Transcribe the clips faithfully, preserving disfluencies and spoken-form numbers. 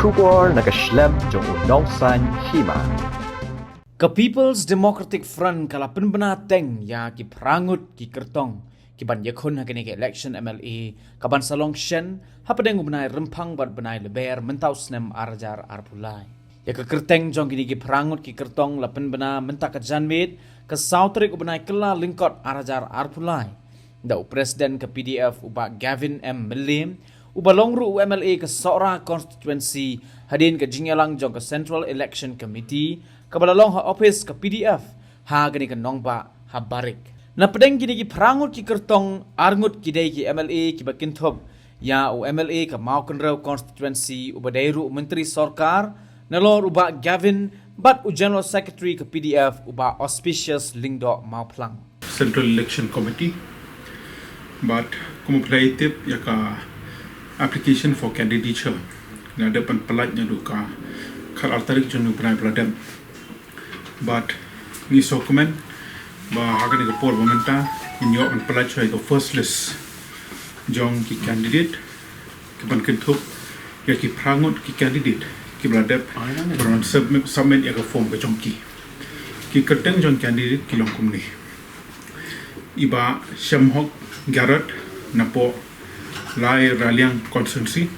Khubor na ka shlem jong u Nongsaiñ Hima. Ka People's Democratic Front ka la pynbna teng ïa ki phra ngut ki kyrtong ki ban ïakhun ha kane ka election M L A ka ban sa long shen hapdeng u bnai Rymphang bad bnai Lber mynta u snem ar hajar arphew lai. Ïa ka kyrteng jong kine ki phra ngut ki kyrtong la pynbna mynta ka janmiet ka saw tarik u bnai Kyllalyngkot ar hajar arphew lai da u President ka P D F u Bah Gavin M Mylliem, uba long ruh u M L A ka Sohra constituency, hadien ka jingïalang jong ka Central Election Committee kaba la long ha ophis ka P D F ha kane ka nongbah ha Barik. Na pdeng kine ki phra ngut ki kyrtong, ar ngut ki dei ki M L A kiba kynthup ïa u M L A ka Mawkynrew constituency uba dei ruh u Myntri Sorkar, nalor u Bah Gavin, bad u General Secretary ka P D F u Bah Auspicious Lyngdoh Mawphlang. Central Election Committee. Bad kum phi la tip, ïa ka application for candidature la dep ban pyllait naduh ka khatar tarik jong u bnai ba la dep. Bad ngi sngewkmen ba ha kane ka por ba mynta ngin ïoh ban pyllait shuwa ïa ka first list jong ki candidate kiban kynthup ïa ki phra ngut ki candidate kiba la dep ban submit, submit ïa ka form ka jong ki. Ki kyrteng jong candidate ki long kumne: i Bah Shemhok Garod napoh Lai Raliang constituency,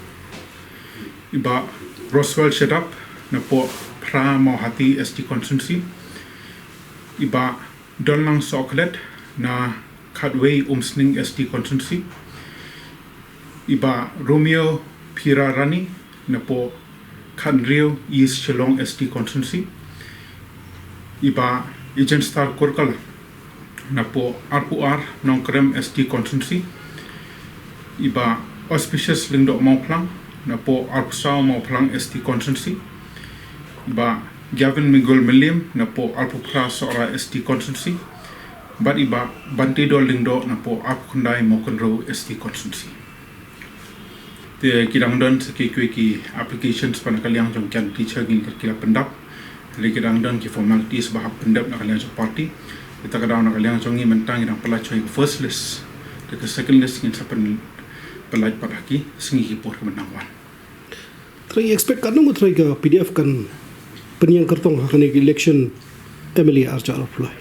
i Bah Roswell Shadap napoh Phra Mawhati S T constituency, i Bah Donlang Sohkhlet na Khatwei Umsning S T constituency, i Bah Romeo Phirarani napoh Khathynriew East Shillong S T constituency, i Bah Ejenstar Kurkala napoh arphew ar Nongkrem S T constituency, i Bah Auspicious Lyngdoh Mawphlang napoh arphew saw Mawphlang S T constituency, i Bah Gavin Miguel Mylliem napoh arphew phra Sohra S T constituency, bad i Bah Bantedol Lyngdoh napoh arphew khyndai Mawkynrew S T constituency. Te ki dang don sa kiwei ki applications pat na ka liang jong ki candidate ki la pyndap. Te ki dang don ki formalities ba hap pyndap na ka liang jong party. Te ka dang na ka liang jong ngi mynta ngi dang pyllait shuwa ïa ka first list. Te ka second list ngin sa pyn-, pyllait pat ha ki sngi ki por kiban nang wan. Trai expect katno ngut trai ka P D F kan pynïeng kyrtong ha kane ka election M L A ar hajar arphew lai.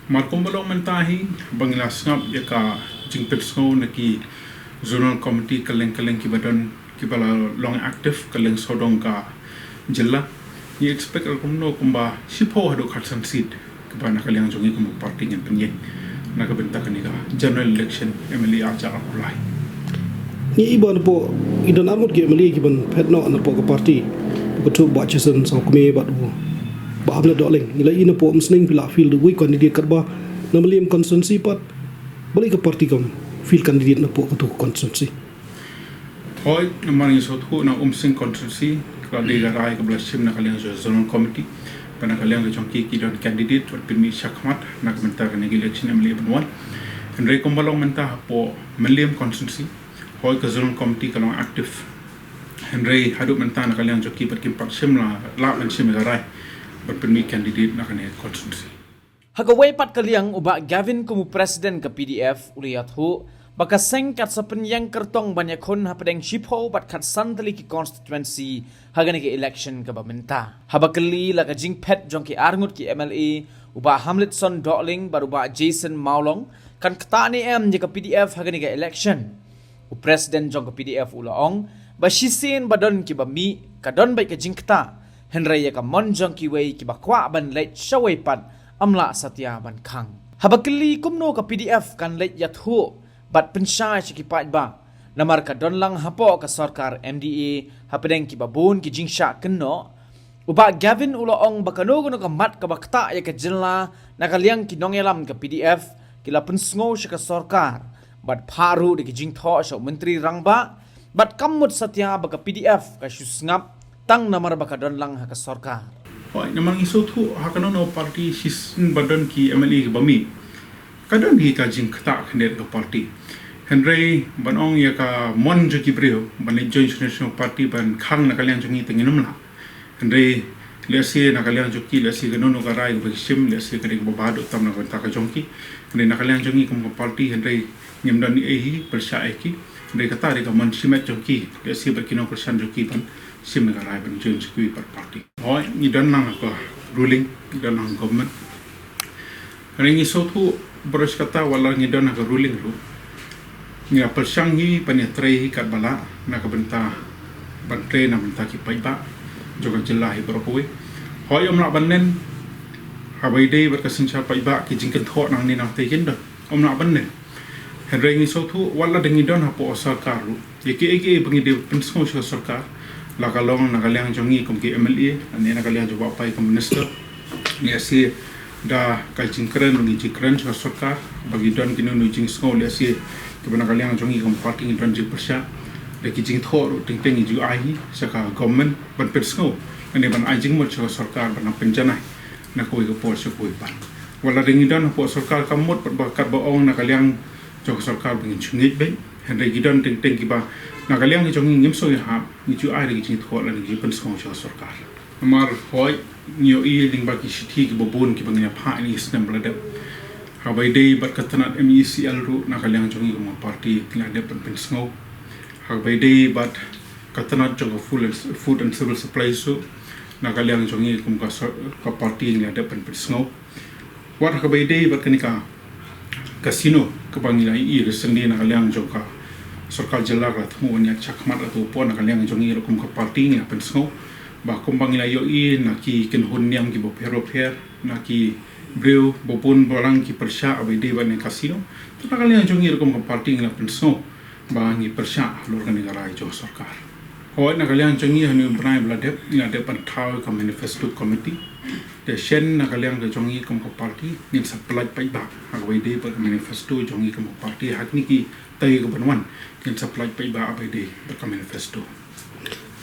Mar kumba long mynta hi, ba ngi la sngap ïa ka jingpynsngew na ki zonal committee kylleng kylleng kiba don, kiba la long active kylleng sawdong ka jylla. Ngi expect kumno kumba shiphew haduh khatsan seat kiba na ka liang jong ngi kum ka party ngin pynïeng na ka bynta kane ka general election M L A ar hajar arphew lai. Ngi i ba napoh i don ar ngut ki M L A kiban phet noh napoh ka party, ka thup Bah Jason Sawkmie bad u Bah Hamlet Dohling. Ngi la i napoh Umsning phi la field uwei u candidate katba na Mylliem constituency pat balei ka party kam field candidate napoh katu ka constituency. Hooid, namar ngi sngewthuh na Umsning constituency ka la dei ka rai kaba la shim na ka liang jong zonal committee. Ba na ka liang jong ki ki don candidate ban pynmih shakhmat na ka bynta kane ka election M L A ban wan. Hynrei kumba long mynta hapoh Mylliem constituency, hooid ka zonal committee ka long active. Hynrei haduh mynta na ka liang jong ki pat kim pat shim la, lah ban shim ïa ka rai ban pynmih candidate na kane ka constituency. Ha kawei pat ka liang u Bah Gavin kum u President ka P D F u la ïathuh ba ka seng kat sa pynïeng kyrtong ban ïakhun hapdeng shiphew bad khatsan tylli ki constituency ha kane ka election kaba mynta. Haba kylli la ka jingphet jong ki ar ngut ki M L A, u Bah Hamletson Dohling bad u Bah Jason Mawlong, kan ktah ne em ïa ka P D F ha kane ka election. U President jong ka P D F u la ong ba shisien ba don kiba mih ka don beit ka jingktah, hynrei ïa ka mon jong kiwei kiba kwah ban leit shawei pat ym lah satia ban khang. Haba kylli kumno ka P D F kan leit ïathuh bad pynshai sha ki paidbah, namar ka don lang hapoh ka sorkar M D A hapdeng kiba bun ki jingshah kynnoh, u Bah Gavin u la ong ba kano kano ka mat kaba ktah ïa ka jylla na ka liang ki nongïalam ka P D F ki la pynsngew sha ka sorkar bad phah ruh da ki jingthoh sha u Myntri Rangbah, bad kam mut satia ba ka P D F ka shu sngap tang namar ba ka don lang ha ka sorkar. Hooid, namar ngi sngewthuh ha kano kano party shisien ba don ki M L A kiba mih, ka don hi ka jingktah khyndiat ka party. Hynrei ban ong ïa ka mon jong ki briew ban leit join sha national party ban khang na ka liang jong ngi te ngin ym lah. Hynrei lehse na ka liang jong ki, lehse kano kano ka rai kaba ki shim, lehse ka dei kaba bha haduh tam na ka bynta ka jong ki. Hynrei na ka liang jong ngi kum ka party, hynrei ngim don ei ei hi pyrshah ïa ki. Dei kata dei ka mon shimet jong ki, dei shi bad ki nongkyrshan jong ki ban shim ka rai ban join sha kiwei pat party. Hooid, ngi don lang ka ruling, ngi don lang government. Hynrei ngi sngewthuh baroh shi katta wat la ngi don ha ka ruling ruh, ngi ïa pyrshang hi ban ïatrei hi katba lah na ka bynta ban trei na bynta ki paidbah jong ka jylla hi baroh kawei. Hooid, ym lah ban len, haba ïadei bad ka synshar paidbah ki jingkynthoh nangne nangtei kin don, ym lah ban len. Hynrei ngi sngewthuh wat la dang ngi don hapoh sorkar ruh, ïa kiei kiei ba ngi dei pynsngew sha ka sorkar, la ka long na ka liang jong ngi kum ki M L A, ne na ka liang jong u Bah Pai kum u minister, ngi ïa shi da ka jingkren, ngi jingkren sha ka sorkar ba ngi don kino kino jingsngew, lehse kiba na ka liang jong ngi kum party ngi don jingpyrshah, da ki jingthoh ruh teng teng ngi ju ai hi sha ka government ban pynsngew, ne ban ai jingmut sha ka sorkar ban nang pynjanai na kawei ka por sha kawei pat. Wat la dang ngi don hapoh sorkar, kam mut pat ba katba ong na ka liang jong ka sorkar ba ngin shu ngeit beit. Hynrei ki don teng teng kiba na ka liang jong ngi ngim sngew ïahap, ngi ju ai da ki jingthoh lane ki jingpynsngew sha ka sorkar. Namar hooid, ngi ïohi lyngba ki shithi kiba bun kiba ngi la phah ïa ngi snem ba la dep. Haba ïadei bad ka tnat M E C L ruh na ka liang jong ngi kum ka party ngi la dep ban pynsngew. Haba ïadei bad ka tnat jong ka Food and, Food and Civil Supplies ruh na ka liang jong ngi kum ka sor-, ka party ngi la dep ban pynsngew. Wat haba ïadei bad kane ka casino kaba ngi la ïohi recently na ka liang jong ka sorkar jylla ka la thmu wan ïa shakhmat atu pon, na ka liang jong ngi ruh kum ka party ngi la pynsngew ba kumba ngi la ïohi na ki kynhun niam kiba pher ba pher, na ki briew ba bun ba lang ki pyrshah haba ïadei bad kane ka casino. Te na ka liang jong ngi ruh kum ka party ngi la pynsngew ba ngi pyrshah halor kane ka rai jong ka sorkar. Hooid, na ka liang jong ngi ha une u bnai ba la dep, ngi la dep ban thaw ïa ka manifesto committee. Te shen na ka liang ka jong ngi kum ka party ngin sa pyllait paidbah ha kaba ïadei bad ka manifesto jong ngi kum ka party ha kine ki taïew kiban wan, ngin sa pyllait paidbah haba ïadei bad ka manifesto.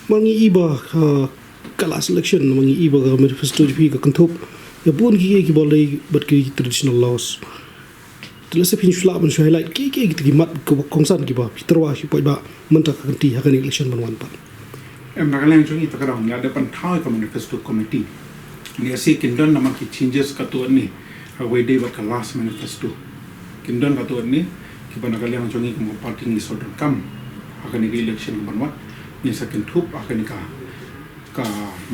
Ma ngi i ba, uh, ka last election, ma ngi i ba ka manifesto jong phi ka kynthup ïa bun kiei kiei kiba dei bad ki traditional laws. Te lehse phin shu lah ban shu highlight kiei kiei kita ki mat kiba kongsan kiba phi tyrwa sha paidbah mynta ka kynti ha kane election ban wan pat. Em, na ka liang jong ngi, te ka dang ngi la dep ban thaw ïa ka manifesto committee. Ngi ïa shi kin don namar ki changes katto katne ha kaba ïadei bad ka last manifesto. Kin don katto katne kiba na ka liang jong ngi kum ka party ngi sa donkam ha kane ka election kaban wan. Ngin sa kynthup ha kane ka ka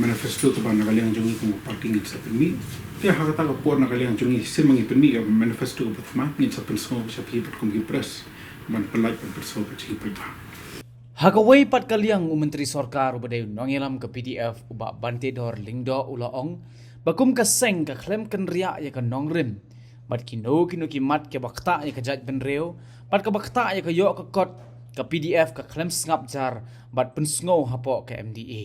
manifesto kaba na ka liang jong ngi kum ka party ngin sa pynmih. Te ha kata ka por na ka liang jong ngi, shisien ma ngi pynmih ka manifesto kaba thymmai, ngin sa pynsngew sha phi pat kum ki press ban pyllait ban pynsngew pat sha ki paidbah. Ha kawei pat ka liang, u Myntri Sorkar uba dei u nongïalam ka P D F, u Bah Banteidor Lyngdoh, u la ong ba kum ka seng ka khlem kynriah ïa ka nongrim bad kino kino ki mat kiba ktah ïa ka jaitbynriew bad kaba ktah ïa ka ïoh ka kot ka P D F ka khlem sngap jar bad pynsngew hapoh ka M D A.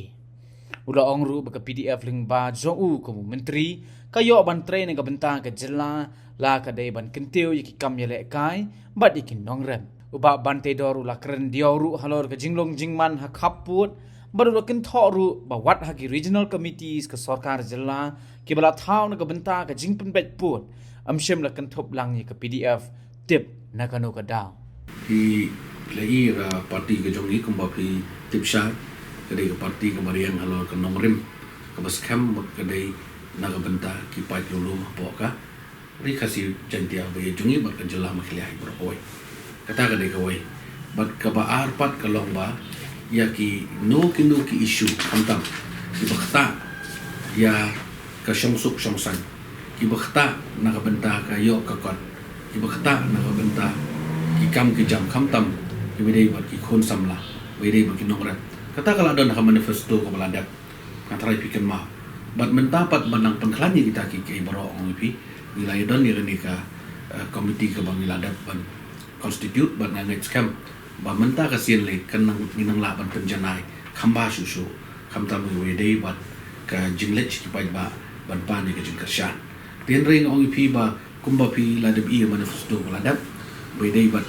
U la ong ruh ba ka P D F lyngba jong u kum u Myntri ka ïoh ban trei na ka bynta ka jylla, la ka dei ban kyntiew ïa ki kam ïalehkai bad ïa ki nongrep. U Bah Banteidor u la kren diaw ruh halor ka jinglong jingman ha khappud bad u la kynthoh ruh ba wat ha ki regional committees ka sorkar jylla kiba la thaw na ka bynta ka jingpynbeit pud, ym shym la kynthup lang ïa ka P D F tip na kano ka daw. Phi la ïohi ïa ka party ka jong ngi kumba phi tip shai, ka dei ka party kaba riang halor ka nongrim kaba skhem bad ka dei na ka bynta ki paid lulum hapoh ka Ri Khasi Jaiñtia ba ïa jong ngi bad ka jylla Meghalaya hi baroh kawei. Kata ka dei kawei. Bad kaba ar pat ka long ba ïa kino kino ki issue khamtam kiba ktah ïa ka shongsuk shongsaiñ, kiba ktah na ka bynta ka ïoh ka kot, kiba ktah na ka bynta ki kam ki jam khamtam kiba dei bad ki khun samla, ba dei bad ki nongrep. Kata ka la don ha ka manifesto kaba la dep. Nga tharai phi kynmaw. Bad mynta pat ban nang pynkhlaiñ ïa kita ki, ki baroh, ong ïa phi, ngi la ïadon ïa kane ka, eh, committee kaba ngi la dep ban constitute, bad nga ngeit skhem ba mynta ka sien lei kan nang, ngin nang lah ban pynjanai kham bha shuh shuh, khamtam ïa kaba ïadei bad ka jingleit sha ki paidbah ban pan ïa ka jingkyrshan. Te hynrei nga ong ïa phi ba kumba phi la dep ïa manifesto ba la dep, ba ïadei bad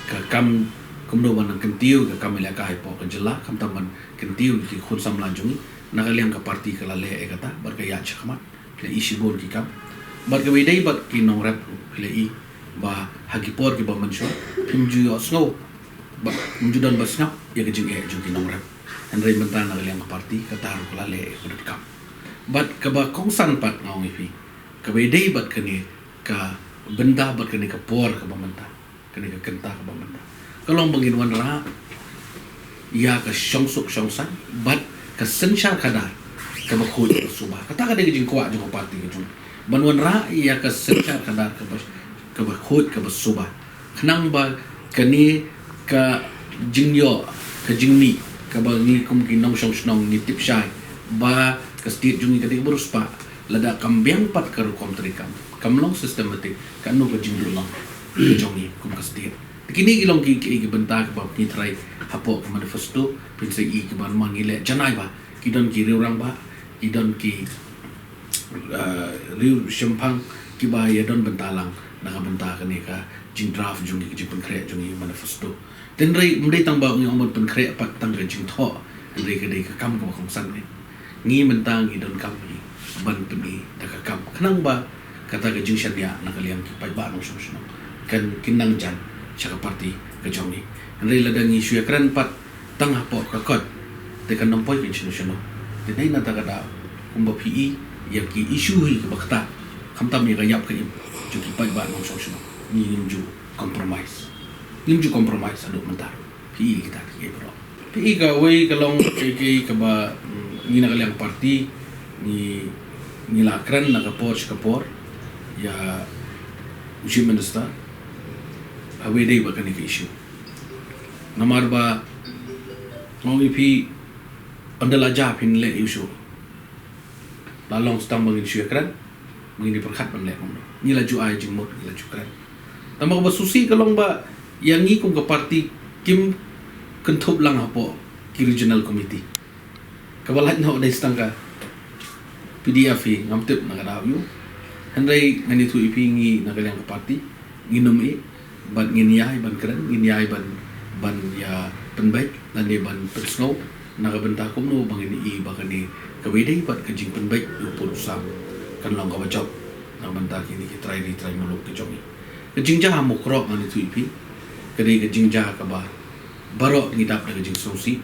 ka kam kumno ban nang kyntiew ïa ka kam ïalehkai hapoh ka jylla, khamtam ban kyntiew ïa ki khun samla jong ngi, na ka liang ka party ka la leh ïa kata bad ka ïaid shakhmat, la ïoh shibun ki kam. Bad kaba ïadei bad ki nongrep, phi la ïohi ba ha ki por kiba mynshuwa phim ju ïohsngew, ba phim ju don ba sngap ïa ka jingeh jong ki nongrep. Hynrei mynta na ka liang ka party kata ruh ka la leh ïa ka donkam. Bad kaba kongsan pat nga ong ïa phi, kaba ïadei bad kane ka bynta bad kane ka por kaba mynta, kane ka kynta kaba mynta, Ka long ba ngin wanrah ïa ka shongsuk shongsaiñ bad ka synshar khadar kaba khuid kaba suba. Kata ka dei ka jingkwah jong ka parti ka jong. Ban wanrah ïa ka synshar khadar kaba, kaba khuid kaba suba. Khnang ba kane ka jingïoh, ka jingmih kaba ngi kum ki nongshong shnong ngi tip shai ba ka state jong ngi ka dei kaba riewspah, lada kam biang pat ka rukom treikam, kam long systematic, kano ka jingduh long ka jong ngi kum ka state. Kine ki long ki, ki, ki bynta kiba ngi trai hapoh ka manifesto, pynshai kiba ma ngi leh janai ba ki don ki riewrangbah, ki don ki, ah, riewshemphang kiba ïa don bynta lang na ka bynta kane ka jingdraft jong ngi, ka jingpynkhreh jong ngi manifesto. Hynrei ym dei tang ba ngi ong ban pynkhreh pat tang ka jingthoh, hynrei ka dei ka kam kaba kongsan ne. Ngi mynta ngi donkam hi ban pyni da ka kam. Khnang ba kata ka jingshaniah na ka liang ki paidbah nongshong shnong kan kin nang jan sha ka parti ka jong ngi. Hynrei lada ngi shu ïakren pat tang hapoh ka kot, te kan ym poi kin shano shano. Te dei na kata ka daw kumba phi i ïa ki issue hi kaba ktah, khamtam ïa ka ïap ka im jong ki paidbah nongshong shnong, ngi ngim ju compromise. Ngim ju compromise haduh mynta. Phi i kita ki baroh. Phi i kawei ka long ka, ka, kaba, mm, ngi na ka liang parti ngi, ngi la kren na ka por sha ka por ïa u Chief Minister ha kaba ïadei bad kane ka issue. Namar ba nga ong ïa phi, ynda la jia phin leh issue. La long tang ba ngin shu ïakren, ba ngin ïa pyrkhat ban leh kumno. Ngi la ju ai jingmut, ngi la ju kren. Tang ba kaba sngewsih ka long ba ïa ngi kum ka parti kim kynthup lang hapoh ki regional committee. Kaba lait noh dei tang ka P D F hi, ngam tip na ka daw aiu. Hynrei ngan ïathuh ïa phi, ngi na ka liang ka parti ngin ym ïeh bad ngin ïai ban kren, ngin ïai ban, ban ïa pynbeit lane ban pynsngew na ka bynta kumno ba ngin ïohi ba kane kaba ïadei bad ka jingpynbeit ïa u pud u sam kan long kaba jop na ka bynta kine ki trai ri trai muluk ki jong ngi. Ka jingjia ha Mukroh ngan ïathuh ïa phi, ka dei ka jingjia kaba baroh ngi dap da ka jingsngewsih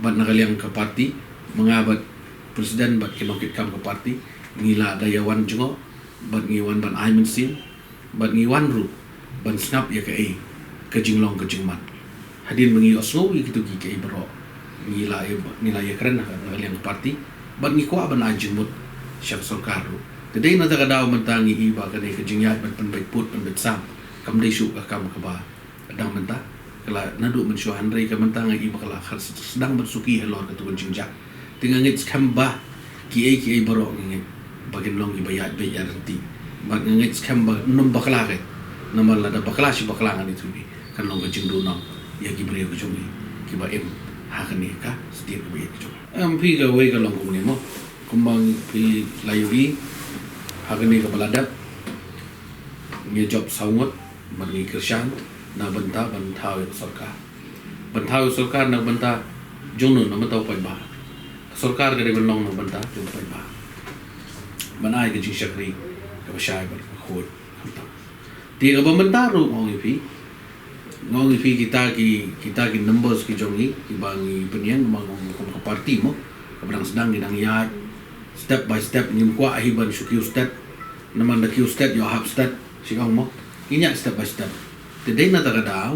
bad na ka liang ka parti, ma nga bad president bad ki nongkitkam ka parti ngi la da ïa wan jngoh bad ngi wan ban ai mynsiem bad ngi wan ruh ban sngap ïa kaei ka jinglong ka jingman. Hadien ba ngi ïohsngew ïa kito ki kaei baroh, ngi la ïa, ngi la ïakren ha ka, na ka liang ka parti bad ngi kwah ban ai jingmut sha ka sorkar ruh. Te dei na kata ka daw mynta ngi i ba kane ka jingïaid ban pynbeit pud pynbeit sam kam dei shuh ka kam kaba dang mynta, ka la naduh mynshuwa, hynrei ka mynta nga i ba ka la khar sdang ban suki halor katu ka jingjia. Te nga ngeit skhem ba kiei kiei baroh nga ngeit ba kin long kiba ïaid beit ïaid ryntih. Bad nga ngeit skhem ba ym bakla ka, namar lada bakla shi bakla ngan ïathuh ïa phi, kan long ka jingduhnong ïa ki briew ki jong ngi kiba im ha kane ka state kaba ïeit ka jong ngi. Em, phi, kawei ka long kumne mo. Kumba phi la ïohi ha kane kaba la dep, ngi jop saw ngut bad ngi kyrshan na bynta ban thaw ïa ka sorkar. Ban thaw ïa ka sorkar na bynta jong no, na bynta u paidbah. Ka sorkar ka dei ban long na bynta jong u paidbah, ban ai ka jingshakri kaba shai bad kaba khuid khamtam. Te kaba mynta ruh nga ong ïa phi, nga ong ïa phi kita ki, kita ki numbers ki jong ngi kiba ngi pynïeng, namar nga ong kum ka parti mo, kaba dang sdang ngi dang ïaid step by step, ngim kwah hi ban shu kiew stet. Namar da kiew stet ïoh hap stet, shi ong mo. Ngi ïaid step by step. Te dei na kata ka daw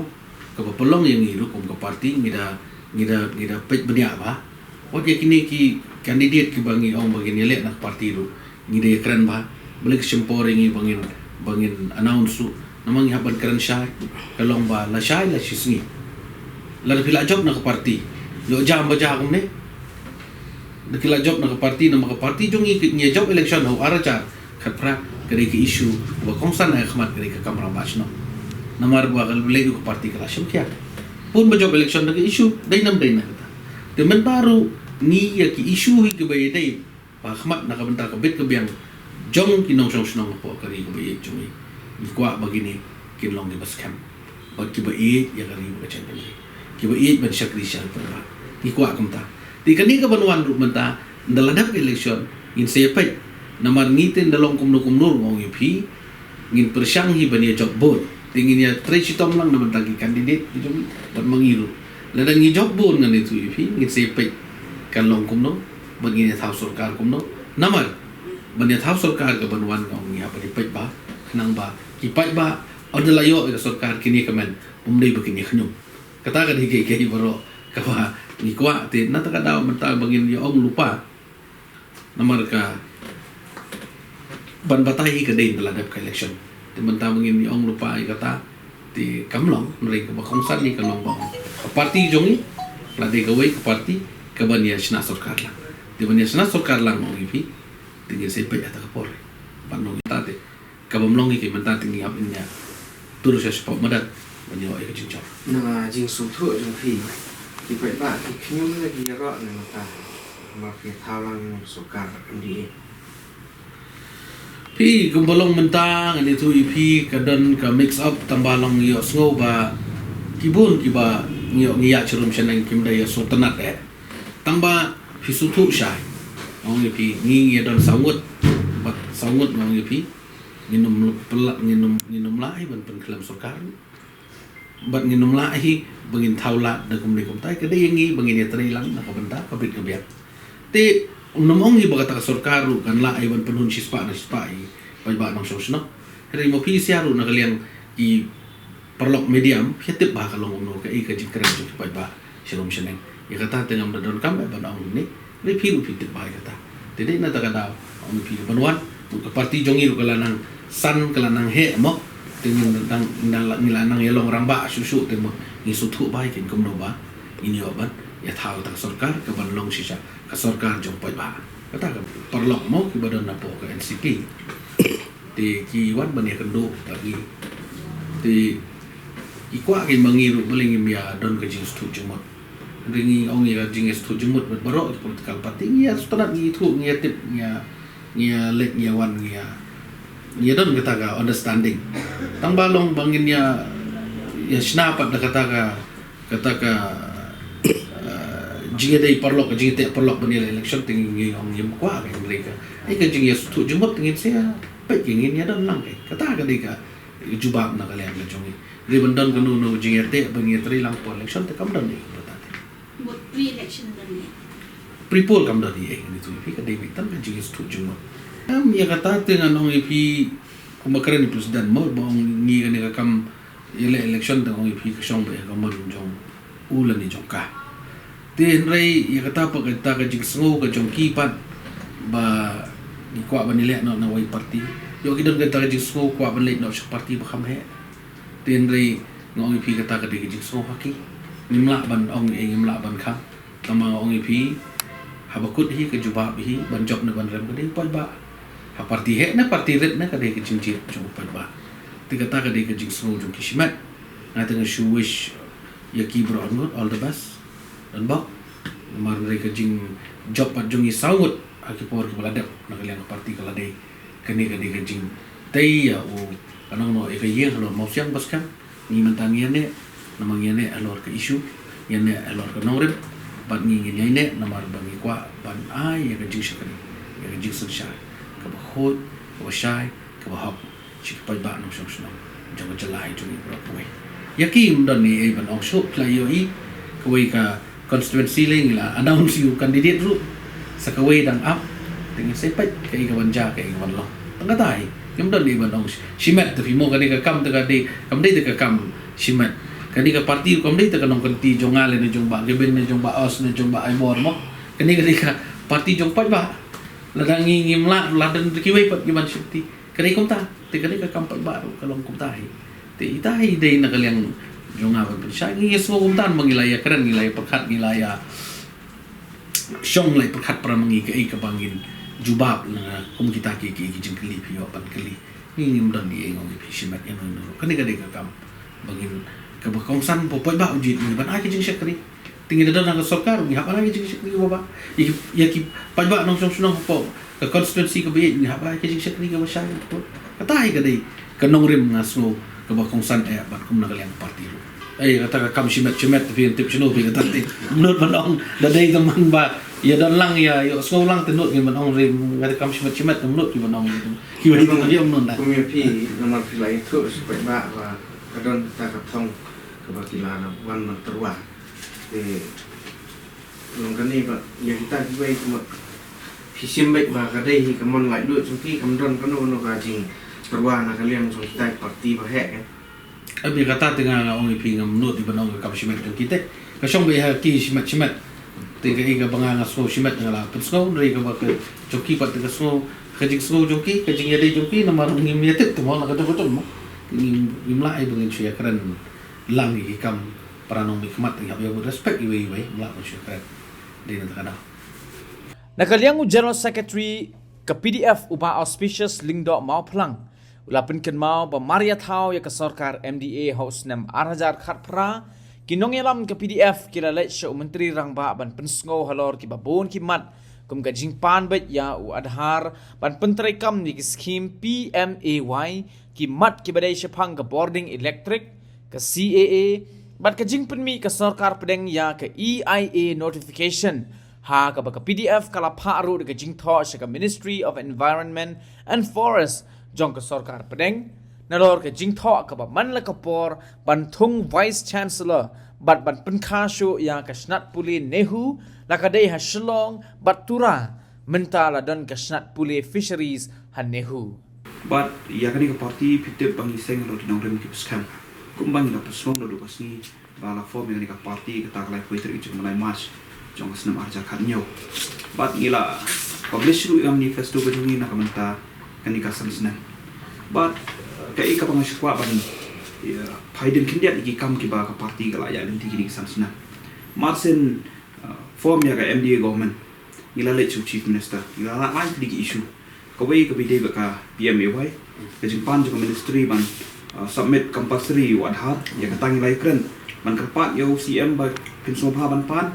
kaba pynlong ïa ngi ruh kum ka parti ngi da, ngi da, ngi da peit bniah bha. Wat ïa kine ki candidate kiba ngi ong ba ngin ïaleh na ka parti ruh, ngi da ïakren bha. Balei ka shim por ïa ngi ba ngin, ba ngin announce ruh? Namar ngi hap ban kren shai, ka long ba lashai lashisngi lada phi la jop na ka parti, ïoh jam ba jam kumne. Da ki la jop na ka parti, namar ka parti jong ngi, ngi jop election ha u ar hajar khatphra, ka dei ka issue ba kongsan ha khmat, ka dei ka kam rangbah shnong. Namar ba ka lei ka parti ka la shim khia. Pun ba jop election da ka issue, dei nam dei na kata. Te mynta ruh ngi ïa ki issue hi kiba ïadei ba khmat na ka bynta ka bit ka biang jong ki nongshong shnong hapoh ka ri kaba ïeit jong ngi. Ngi kwah ba kine kin long kiba skhem bad kiba ïeit ïa ka ri bad ka jaitbynriew, kiba ïeit ban shakri sha ka paidbah. Ngi kwah kumta. Te kane kaban wan ruh mynta, ynda la dep ka election ngin sa ïa peit. Namar ngi te ynda long kumno kumno ruh nga ong ïa phi, ngin pyrshang hi ban ïa jop bun. Te ngin ïa trei shitom lang na bynta ki candidate ki jong ngi bad ma ngi ruh. Lada ngi jop bun ngan ïathuh ïa phi, ngin sa ïa peit kan long kumno bad ngin ïa thaw sorkar kumno. Namar ban ïa thaw sorkar kaban wan nga ong ngi hap ban ïa peit bha, khnang ba ki paidbah ynda la ïoh ïa ka sorkar kin ïa kmen, ym dei ba kin ïa khñium. Kata ka dei ka, ka baroh kaba ngi kwah, te na kata ka daw mynta ba ngin ïa ong lypa. Namar ka ban batai hi ka dei ynda la dep ka election. Te mynta ba ngin ïa ong lypa ïa kata, te kam long, hynrei kaba kongsan hi ka long ba ong ka party jong ngi la dei kawei ka party kaban ïa shna sorkar lang. Te ban ïa shna sorkar lang ong ïa phi, te ngin sa peit ha kata ka por. Ban ong ïa kata te. Kaba mlong hi ka mynta te ngi hap ban ïa tur sha shapoh madan ban ïoh ïa ka jingjop. Na jingsngewthuh jong phi, ki paidbah ki khñium ne ki ïaroh ne mynta ba phi thaw lang sorkar M D A? Phi, kumba long mynta ngan ïathuh ïa phi, ka don ka mix up, tang ba long ïohsngew ba ki bun kiba ngi ïoh ngi ïa chirum shaneng kim da ïa sngewtynnat eh. Tang ba phi sngewthuh shai. Ong ïa phi, ngi ngi don saw ngut, bad saw ngut ong ïa phi, ngin ym lah, ngin ym, ngin ym lah hi ban pynkhlem sorkar. Bad ngin ym lah hi ba ngin thaw lad da kumne kumtai, ka dei ïa ngi ba ngin ïatrei lang na ka bynta ka bit ka biang. Te ym ong hi ba kata ka sorkar ruh kan lah hi ban pynhun shispah na shispah ïa ki paidbah nongshong shnong. Hynrei ma phi sha ruh na ka liang ki paralok media, phi tip ba ka long kumno, kaei ka jingkren jong ki paidbah sharum shaneng. Ïa kata te ngam da donkam eh ban ong ne, hynrei phi ruh phi tip ba ïa kata. Te dei na kata ka daw ong phi ban wan, ka party jong ngi ruh ka la nang san, ka la nang heh mo. Te ngi dang, ngi la nang ïa long rangbah shuh shuh, te mo ngi sngewthuh ba ïa kin kumno ba ngin ïoh ban ïa thaw kata ka sorkar kaban long shisha ka sorkar jong paidbah. Kata ka paralok mo kiba don napoh ka N C P. Te ki wan ban ïakynduh bad ngi. Te ki kwah ki ma ngi ruh balei ngim ïa don ka jingsngewthuh jingmut. Hynrei ngi ong ïa ka jingsngewthuh jingmut bad baroh ki political party ngi ïa sngewtynnat, ngi ïathuh, ngi ïatip, ngi ïa, ngi ïa leit, ngi ïa wan, ngi ïa, ngi ïa don kata ka understanding. Tang ba long ba ngin ïa, ïa shna pat da kata ka, kata ka, eh, jingïadei paralok, ka jingïateh paralok ban ïaleh election, te ngi ong ngim kwah ka, hynrei ka, eh, ka jingïasngewthuh jingmut te ngin sa ïa peit, ngin ïa don lang ka. Kata ka dei ka jubab na ka liang ka jong ngi. Hynrei ban don kano kano jingïateh ban ïatrei lang hapoh election te kam don ei kata te. Vote pre-election don ei? Pre-poll kam don ei, ngi tu ïa phi, ka dei beit tang ka jingïasngewthuh jingmut. Em, ïa kata te ngan ong ïa phi, kumba kren i president mo, ba ong ngi kane ka kam ïaleh election te ong ïa phi ka shong beit ha ka mon jong u lane jong ka. Te hynrei ïa kata pat kata ka jingsngew ka jong ki pat ba ngi kwah ban ïaleh noh na wei party. Ïoh ki don kata ka jingsngew kwah ban leit noh sha party ba kham heh. Te hynrei nga ong ïa phi kata ka dei ka jingsngew ha ki. Ngim lah ban ong ei, ngim lah ban khang. Tang ba nga ong ïa phi, haba kut hi ka jubab hi ban jop ne ban rem ka dei u paidbah. Ha party heh ne party rit ne ka dei ka jingjied jong u paidbah. Te kata ka dei ka jingsngew jong ki shimet. Nga te nga shu wish ïa ki baroh ngut all the best. Don bok. Namar hynrei ka jingjop pat jong ngi saw ngut ha ki por kiba la dep na ka liang ka party ka la dei. Kane ka dei ka jingtei ïa u, ka nongno ïa ka ïing halor Mawsiang ba skhem. Ngi mynta ngi ïaineh namar ngi ïaineh halor ka issue, ngi ïaineh halor ka nongrim. Bad ngi ngin ïaineh namar ba ngi kwah ban ai ïa ka jingshakri, ïa ka jingsynshar kaba khuid, kaba shai, kaba hok sha ki paidbah nongshong shnong jong ka jylla jong ngi baroh kawei. Ïa ki ym don ei ei ban ong shuh, phi la ïohi kawei ka constituency lei ngi la announce ïa u candidate ruh. Sa kawei dang ap, te ngin sa peit kaei ka ban jia, kaei ka ban long. Tang kata hi, ngim don ei ban ong shi-, shimet te phi mo, kane ka kam te ka dei, kam dei te ka kam shimet. Kane ka party kam dei te ka nongkynti jong nga lane jong Bah Gibbon ne jong Bah Os ne jong Bah Aibor mo. Kane ka dei ka party jong paidbah. Lada ngi ngim lah, la don kiwei pat ki ban shakri. Ka dei kumta, te ka dei ka kam paidbah ruh ka long kumta hi. Te ita hi dei na ka liang jong nga ban pynshai, ngi ïa sngew kumta ba ngi la ïa kren, ngi la ïa pyrkhat, ngi la ïa shong, la ïa pyrkhat para ma ngi kaei kaba ngin jubab na kum kita ki, ki, ki jingkylli phi ïoh ban kylli. Ngi ngim don ei ei, nga ong ïa phi shimet ïa no no. Kane ka dei ka kam ba ngin, kaba kongsan, ba u paidbah u jied ngi ban ai ka jingshakri. Te ngi da don ha ka sorkar, ngi hap ban ai ka jingshakri ba ba. Ïa ki, ïa ki paidbah nongshong shnong hapoh ka constituency kaba ïeit ngi hap ban ai ka jingshakri kaba shai. Kata hi ka dei ka nongrim nga sngew kaba kongsan eh bad kum na ka liang party ruh. Ei, kata ka kam shimet shimet phi tip shano phi kata te. Ym nud ban ong, da dei te man ba ïa don lang, ïa, ïa sngew lang te nud ngin ban ong, rim kata kam shimet shimet te ym nud ki ban ong. Kiwei te ym nud da. Kum ïa phi, namar phi la ïathuh sha paidbah ba ka don kata ka thong kaba ki la wan ban tyrwa. Te long kane ba ïa kita kiwei te mo, phi shim beit ba ka dei hi ka mon laitluid jong ki, kam don kano kano ka jingtyrwa na ka liang jong kita ki party ba heh, eh. Em, ïa kata te nga, nga ong ïa phi, ngam nud ïa ban ong ka kam shimet jong ki te. Ka shong beit ha ki shimet shimet. Te kaei kaba nga, nga sngew shimet nga la pynsngew, hynrei kaba ka jong ki pat te ka sngew, ka jingsngew jong ki, ka jingïadei jong ki, namar ngim ïatip te mo, la ka jong ka jong mo. Ngim, ngim lah ïa ba ngin shu ïakren lang ïa ki kam para nongmihkhmat, ngin hap ïa bud respect iwei iwei, ngim lah ban shu ïakren. Dei na kata ka daw. Na ka liang u General Secretary ka P D F u Bah Auspicious Lyngdoh Mawphlang u la pynkynmaw ba mar ïa thaw ïa ka sorkar M D A ha u snem ar hajar khatphra, ki nongïalam ka P D F ki la leit sha u Myntri Rangbah ban pynsngew halor kiba bun ki mat, kum ka jingpan beit ïa u Aadhaar, ban pyntreikam ïa ki skhim P M A Y, ki mat kiba dei shaphang ka bording elektrik, ka C A A, bad ka jingpynmih ka sorkar pdeng ïa ka E I A notification, ha kaba ka P D F ka la phah ruh da ka jingthoh sha ka Ministry of Environment and Forest jong ka sorkar pdeng, nalor ka jingthoh kaba man la ka por ban thung Vice Chancellor bad ban pynkha shuh ïa ka shnat pule NEHU, la ka dei ha Shillong bad Tura, mynta la don ka shnat pule Fisheries ha NEHU. Bad ïa kane ka party phi tip ba ngi seng halor ki nongrim kiba skhem. Kumba ngi la pynsngew naduh ka sngi ba la form ïa kane ka party, kata ka laiphew tarik jong u bnai March jong ka snem ar hajar khathynñiew. Bad ngi la publish ruh ïa ka manifesto ka jong ngi na ka bynta kane ka san snem. Bad, eh, kaei kaba nga shu kwah ban, ïa, pynpaw khyndiat ïa ki kam kiba ka party ka la ïaid lynti kine ki san snem. Mar shen, eh, form ïa ka M D A government, ngi la leit sha u Chief Minister, ngi la leit line tylli ki issue. Kawei kaba ïadei bad ka P M A Y, ka jingpan jong ka ministry ban, uh, submit compulsory ïa u Aadhaar, ïa kata ngi la ïakren. Ban kyrpad ïa u C M ba phin sngewbha ban pan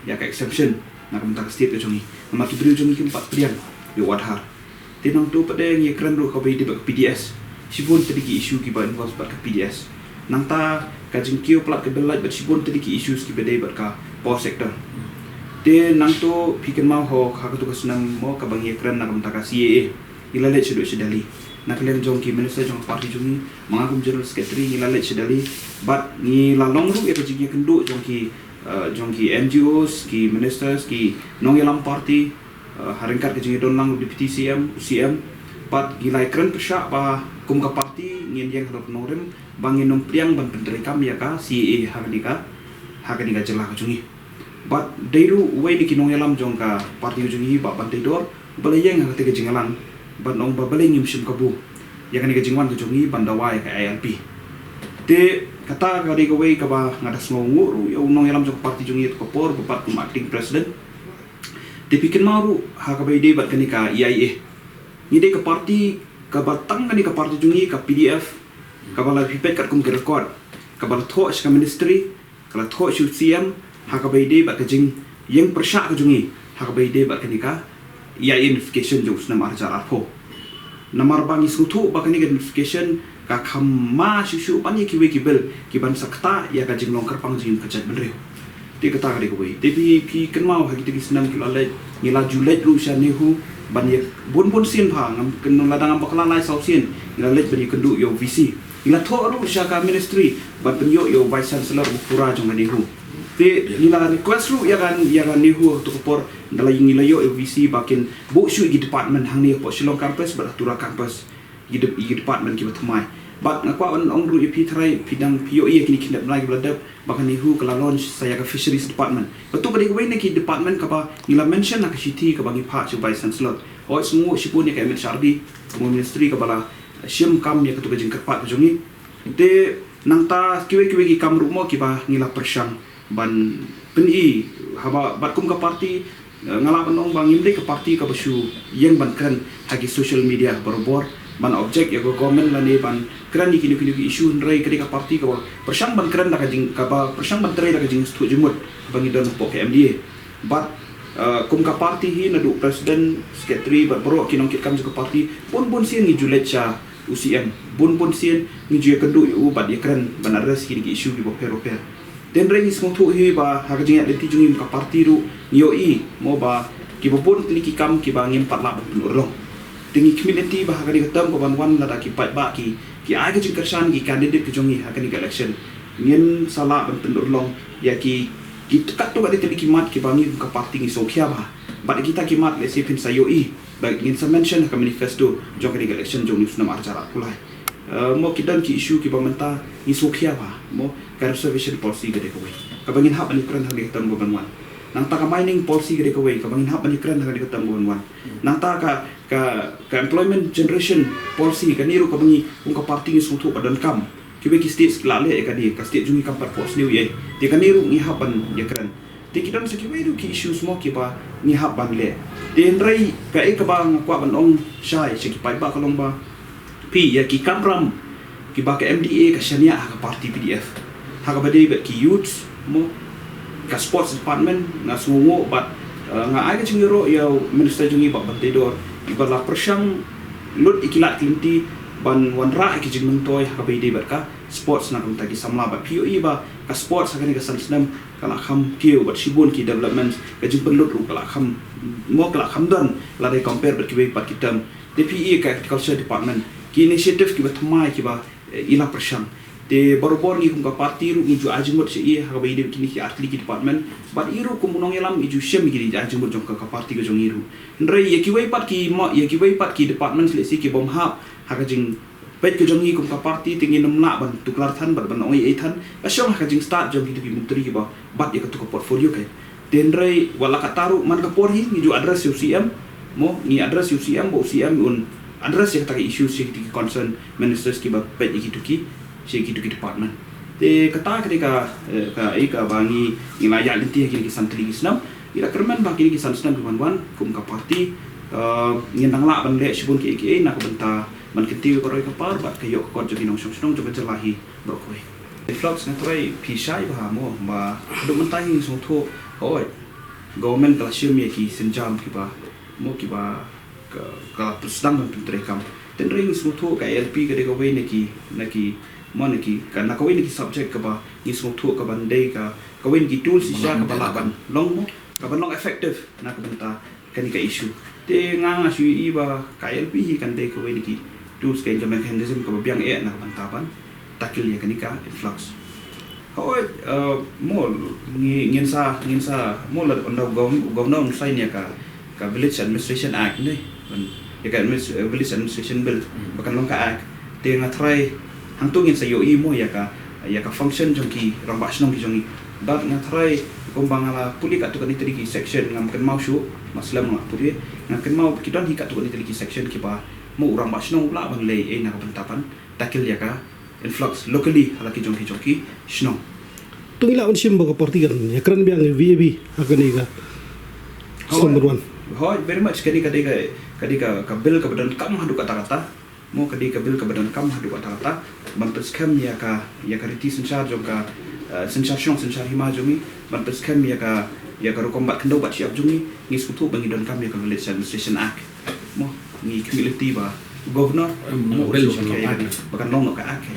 ïa ka exemption na ka bynta ka state ka jong ngi. Namar ki briew jong ngi kim pat pdiang ïa u Aadhaar. Te nangta pat de ngi ïakren ruh kaba ïadei bad ka P D S. Shibun tylli ki issue kiba involve bad ka P D S. Nangta ka jingkiew palat ka bill light bad shibun tylli ki issues kiba dei bad ka power sector. Te nangta phi kynmaw ho ha katu ka snem mo kaba ngi ïakren na ka bynta ka C A A. Ngi la leit shaduh sha Delhi. Na ka liang jong ki minister jong ka party jong ngi, ma nga kum general secretary ngi la leit sha Delhi. Bad ngi la long ruh ïa ka jingïakynduh jong ki, eh, jong ki N G Os, ki ministers, ki nongïalam party, eh, ha ryngkat ka jingïadon lang u Deputy C M, u C M. Bad ngi la ïakren pyrshah ba kum ka party ngin ïeng halor ka nongrim ba ngin ym pdiang ban pyntreikam ïa ka C A A ha kane ka, ha kane ka jylla ka jong ngi. Bad dei ruh uwei na ki nongïalam jong ka party ka jong ngi, Bah Banteidor, uba la ïeng ha kata ka jingïalang, ban ong ba balei ngim shim kabu ïa kane ka jingwan ka jong ngi ban dawa ïa ka I L P. Te kata ka dei kawei kaba nga da sngewnguh ruh ïa u nongïalam jong ka party jong ngi ha ka por ba pat kum acting president. Te phi kynmaw ruh ha kaba ïadei bad kane ka E I A. Ngi dei ka party kaba tang kane ka party jong ngi ka P D F, kaba la phi peit katkum ki record, kaba la thoh sha ka ministry, ka la thoh sha u C M, ha kaba ïadei bad ka jingïeng pyrshah ka jong ngi ha kaba ïadei bad kane ka E I A notification jong u snem ar hajar arphew. Namar ba ngi sngewthuh ba kane ka notification ka kham ma shuh shuh ban ïa kiwei ki bill kiban sa ktah ïa ka jinglong kyrpang jong ngi ka jaitbynriew. Te kata ka dei kawei. Te phi, phi kynmaw ha kita ki snem ki la leit, ngi la ju leit ruh sha NEHU ban ïa bun bun sien bha, ngam kynmaw, lada ngam bakla lai saw sien ngi la leit ban ïakynduh ïa u V C. Ngi la thoh ruh sha ka ministry ban pynïoh ïa u Vice Chancellor uba pura jong ka NEHU. Te ngi la request ruh ïa ka, ïa ka NEHU ha katu ka por, da la ngi la ïoh ïa u V C ba kin buh shuh ïa ki department hangne hapoh Shillong campus bad ha Tura campus. Ïa ki de-, ïa ki department kiba thymmai. Bad nga kwah ban ong ruh ïa phi, tharai phi dang phi ïohi ïa kine ki khyndiat bnai kiba la dep ba ka NEHU ka la launch sa ïa ka Fisheries Department. Katu ka dei kawei na ki department kaba ngi la mention ha ka shithi kaba ngi phah sha u Vice Chancellor. Hooid, sngewnguh shibun ïa ka M H R D, ka Ministry kaba la shim kam ïa katu ka jingkyrpad ka jong ngi. Te nangta kiwei kiwei ki kam ruh mo kiba ngi la pyrshang ban pyni, haba bad kum ka party, eh, nga lah ban ong ba ngim dei ka party kaba shu ïeng ban kren ha ki social media barabor ban object ïa ka government lane ban kren ïa kino kino ki issue, hynrei ka dei ka party kaba pyrshang ban kren da ka jing, kaba pyrshang ban trei da ka jingsngewthuh jingmut ba ngi don hapoh ka M D A. Bad, eh, kum ka party hi, naduh president, secretary bad baroh ki nongkitkam jong ka party, bun bun sien ngi ju leit sha u C M, bun bun sien ngi ju ïakynduh ïa u bad ïakren ban address kine ki issue kiba pher bapher. Te hynrei ngi sngewthuh hi ba ha ka jingïaid lynti jong ngi kum ka party ruh ngi ïohi mo ba kiba bun tylli ki kam kiba ngim pat lah ban pynurlong. Te ngi khmih lynti ba ha kane ka term kaban wan, lada ki paidbah ki, ki ai ka jingkyrshan ïa ki candidate ka jong ngi ha kane ka election, ngin sa lah ban pynurlong ïa ki, ki katto katne tylli ki mat kiba ngi kum ka party ngi sngewkhia bha. Bad ïa kita ki mat lehse phin sa ïohi ba ngin sa mention ha ka manifesto jong kane ka election jong u snem ar hajar arphew lai. Uh, mo ki don ki issue kiba mynta ngi sngewkhia bha, mo ka reservation policy ka dei kawei kaba ngin hap ban ïakren ha kane ka term kaban wan. Nangta ka mining policy ka dei kawei kaba ngin hap ban ïakren ha kane ka term kaban wan. Nangta ka ka ka employment generation policy kane ruh kaba ngi kum ka party ngi sngewthuh ba donkam. Kiwei ki state ki la leh ïa kane, ka state jong ngi kam pat phohsniew ïa. Te kane ruh ngi hap ban ïakren. Te ki don sa kiwei ruh ki issues mo kiba ngi hap ban leh. Te hynrei kaei kaba nga kwah ban ong shai sha ki paidbah ka long ba phi ïa ki kamram kiba ka M D A ka shaniah ha ka party P D F. Ha kaba dei bad ki youths mo, ka sports department nga sngewnguh bad, uh, nga ai ka jingïaroh ïa u minister jong ngi Bah Banteidor iba la pyrshang lut ïa ki lad ki lynti ban wanrah ïa ki jingmyntoi ha kaba ïadei bad ka sports na ka bynta ki samla bad phi ïohi ba ka sports ha kane ka san snem ka la kham kiew bad shibun ki developments, ka jingpynlut ruh ka la kham mo ka la kham don lada i compare bad kiwei pat ki term. Te phi ïohi ka agriculture department ki initiative kiba thymmai kiba, eh, i la pyrshang. Te barabor ngi kum ka party ruh ngi ju ai jingmut sha i ha kaba ïadei bad kine ki artylli ki department bad i ruh kum u nongïalam i ju shem ïa kine ki ai jingmut jong ka, ka party ka jong i ruh. Hynrei ïa kiwei pat ki mo ïa kiwei pat ki departments lehse ki bym hap ha ka jing peit ka jong ngi kum ka party te ngin ym lah ban tuklar than bad ban ong ei ei than ka shong ha ka jingstad jong kito ki myntri kiba bat ïa kato ka portfolio ka. Te hynrei wat la katta ruh man ka por hi ngi ju address ïa u C M mo, ngi address ïa u C M ba u C M un address ïa kata ka issues ïa kito ki concern ministers kiba peit ïa kito ki ïa kito ki department. Te kata ka dei ka, eh, ka, eh, kaba ngi ngi la ïaid lynti ha kine ki san tylli ki snem. Ngi la kyrmen ba kine ki san snem kiban wan kum ka party, eh, ngin nang lah ban leh shibun kiei kiei na ka bynta ban kyntiew ïa ka roi ka par bad ka ïoh ka kot jong ki nongshong shnong jong ka jylla hi baroh kawei. Influx nga tharai phi shai bha mo ba haduh mynta hi ngi sngewthuh hooid government ka la shim ïa ki sienjam kiba mo kiba ka, ka la sdang ban pyntreikam. Te hynrei ngi sngewthuh ka I L P ka dei kawei na ki na ki mo na ki ka na kawei na ki subject kaba ngi sngewthuh kaban dei ka kawei na ki tools shisha kaba lah ban long mo kaban long effective na ka bynta kane ka issue. Te nga nga shu ïohi ba ka I L P hi kan dei kawei na ki tools ka mechanism kaba biang eh na ka bynta ban tackle ïa kane ka influx. Hooid, eh, mo ngi ngin sa ngin sa mo la ynda u gov- u governor un sign ïa ka ka Village Administration Act ne ban ïa ka adminis- eh, Village Administration Bill ba kan long ka act. Te nga tharai hangto ngin sa ïohi mo ïa ka ïa ka function jong ki rangbah shnong ki jong ngi. Bad nga tharai kumba nga la pule katto katne tylli ki section ngam kynmaw shuh, ma slem nga pule ngam kynmaw ki don hi katto katne tylli ki section kiba mo u rangbah shnong u lah ban leh ei na ka bynta ban tackle ïa ka influx locally ha la ki jong ki jong ki shnong. To ngi lah ban shim ba ka party kan ïakren biang ïa V A B ha kane ka snem ban wan. Hooid, very much. Kane ka dei ka ka dei ka ka bill kaba donkam haduh katta katta. Mo ka dei ka bill kaba donkam haduh katta katta ban pynskhem ïa ka ïa ka riti synshar jong ka, eh, synshar shnong synshar hima jong ngi, ban pynskhem ïa ka ïa ka rukom bat khyndew bat shyiap jong ngi. Ngi sngewthuh ba ngi donkam ïa ka Village Administration Act. Mo ngi khmih lynti ba governor mo u bill shu ba kan long noh ka act.